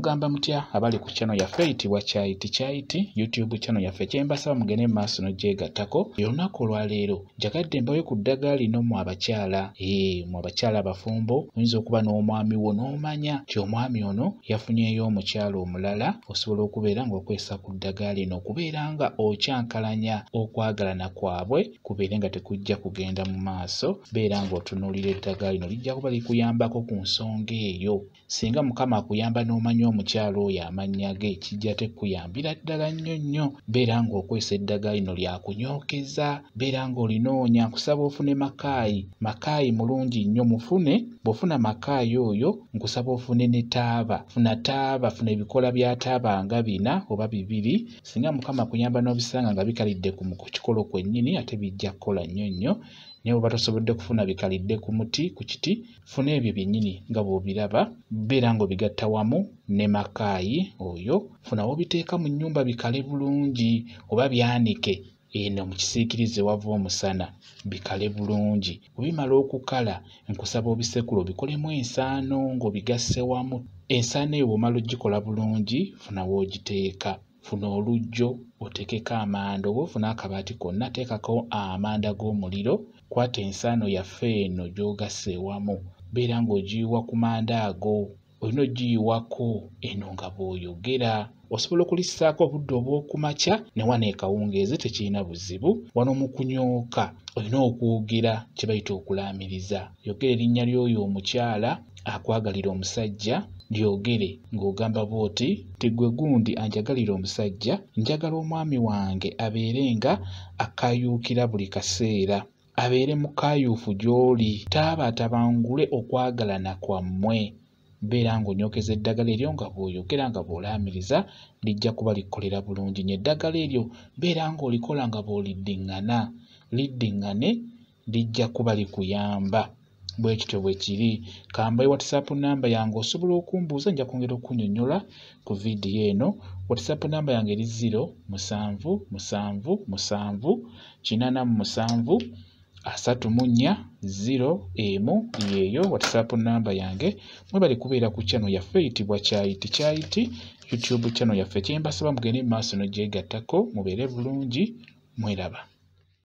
Mugamba mutya abali ku channel yaffe eyitibwa Kyayiti Kyayiti YouTube channel yaffe? Kyembasaba mugende mu maaso n'ogyegattako. Olunaku olwaleero njagadde mbawe ku ddagala lino mu abakyala, mu abakyala abafumbo. Oyinza okuba n'omwami wo n'omanya nti omwami ono yafunyeeyo omukyala omulala. Osobola okubeera ng'okozesa ku ddagala lino okubeera nga okyankalanya okwagalana kwabwe kubeere nga tekujja kugenda mu maaso. Beera ng'otunuulira eddagala lino, lijja kuba likuyambako ku nsonga eyo. Singa Mukama akuyamba n'omanya omukyala oyo amannya ge, kijja tekuyambira ddala nnyo nnyo. Beera ng'okozesa eddagala lino lyakunyookeza, beera ng'olinoonya. Nkusaba ofune makaayi, makaayi mulungi nnyo mufune. Bw'ofuna makaayi oyo, nkusaba ofune ne taaba. Funa taaba, funa ebikola bya taaba nga 4 oba 2. Singa Mukama akuyamba n'obisanga nga bikalidde ku kikolo kwennyini, ate bijja kukola nnyo nnyo. Naye bw'oba tosobodde kufuna bikalidde ku muti, ku kiti, funa ebyo byennyini nga bw'obiraba, beera ng'obigatta wamu ne makaayi oyo. Funa w'obiteeka mu nnyumba bikale bulungi, oba byanike eno mu kisiikirize ewava omusana, bikale bulungi. Bwe bimala okukala, nkusaba obisekule obikolemu ensaano ng'obigasse wamu. Ensaano eyo bw'omala ogikola bulungi, funa w'ogiteeka. Funa oluggyo oteekeko amanda, oba ofune akabaati konna teekako amanda g'omuliro. Kwata ensaano yaffe eno gy'ogasse ewamu, beera ng'ogiyiwa ku manda ago. Olina ogiyiwako eno nga bw'oyogera. Osobola okulissaako obudde obw'okumakya ne wano ekawungeezi, tekirina buzibu. Wano mu kunyooka olina okwogera kye bayita okulaamiriza. Yogera erinnya ly'oyo omukyala akwagalira omusajja, lyogere ng'ogamba bw'oti nti ggwe gundi anjagalira omusajja, njagala omwami wange abeere nga akayuukira buli kaseera, abeere mukaayuufu gy'oli, taaba atabangule okwagalana kwammwe. Beera ng'onyookeza eddagala eryo nga bw'oyogera nga bw'olaamiriza, lijja kuba likkolera bulungi nnyo. Eddagala eryo beera ng'olikola nga bw'oliddiŋŋana, liddiŋŋane, lijja kuba likuyamba. Bwe kityo bwe kiri. Kambaye WhatsApp namba yange, osobola okumbuuza, nja kwongera okunnyonnyola ku vidiyo eno. WhatsApp namba yange eri 0 7 7 7 87 34 0 1. Yeeyo WhatsApp namba yange. Mwebale kubeera ku channel yaffe eyitibwa Kyayiti Kyayiti YouTube channel yaffe. Kyembasaba mugende mu maaso n'ogyegattako, mubeere bulungi, mweraba.